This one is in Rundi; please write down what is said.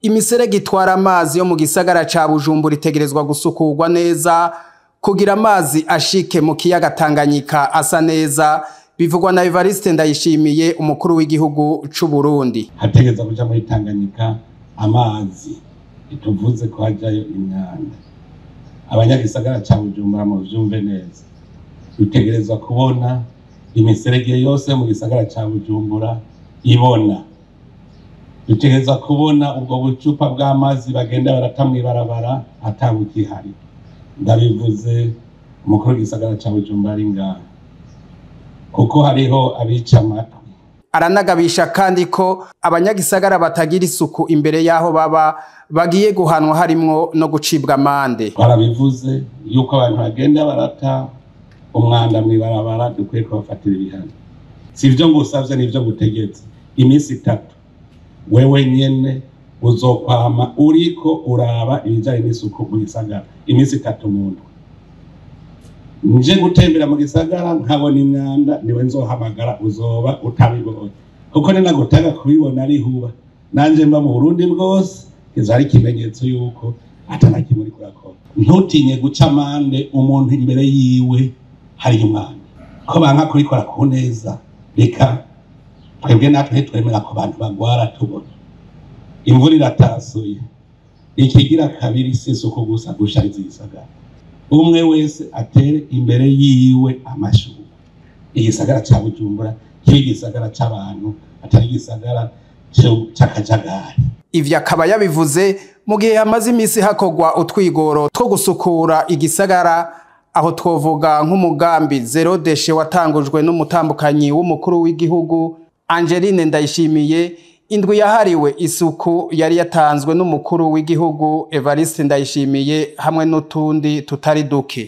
Imiserege itwara amazi yo mu gisagara ca Bujumbura itegerezwa gusukurwa neza kugira amazi ashike mu kiyaga Tanganyika asa neza, bivugwa na Evariste Ndayishimiye, umukuru w'igihugu c'u Burundi. Hategereza kuja muri Tanganyika amazi, ituvuze ko hajayo imyanda. Abanyagisagara ca Bujumbura, mu vyumve neza, dutegerezwa kubona imiserege yose mu gisagara ca Bujumbura ibona. Dutegerezwa kubona ubwo bucupa bw'amazi bagenda barata mw'ibarabara atabukihari. Ndabivuze umukuru w'igisagara ca Bujumbura ari ngaha, kuko hariho abica amatwi. Aranagabisha kandi ko abanyagisagara batagira isuku imbere y'aho baba bagiye guhanwa, harimwo no gucibwa amande. Twarabivuze yuko abantu bagenda barata umwanda mw'ibarabara dukwiye kubafatira ibihano. Si ivyo ngusavye, nivyo ngutegetse. Iminsi 3 wewe nyene uzokwama uriko uraba ibijanye n'isuku mu gisagara. Iminsi 3 mu ndwi nje gutembera mu gisagara nkabona imyanda, niwe nzohamagara. Uzoba utabibonye, kuko ninagutanga kubibona ari huba nanje mba mu Burundi bwose, kiza ari ikimenyetso yuko atana kimwe uriko urakora. Ntutinye guca amande umuntu imbere yiwe hari umwanda. Ko banka kubikora ku neza, reka twebwe natwe ntitwemera ko abantu bagwara tubona imvura iratasuye. Ikigira kabiri, si isuku gusa, gushariza igisagara. Umwe wese atere imbere yiwe amashurwe. Igisagara ca Bujumbura kiri igisagara c'abantu, atari igisagara c'akajagari. Ivyo akaba yabivuze mu gihe hamaze imisi hakorwa utwigoro two gusukura igisagara, aho twovuga nk'umugambi zéro déchet watangujwe n'umutambukanyi w'umukuru w'igihugu Angeline Ndayishimiye, indwi yahariwe isuku yari yatanzwe n'umukuru w'igihugu Evariste Ndayishimiye, hamwe n'utundi tutari duke.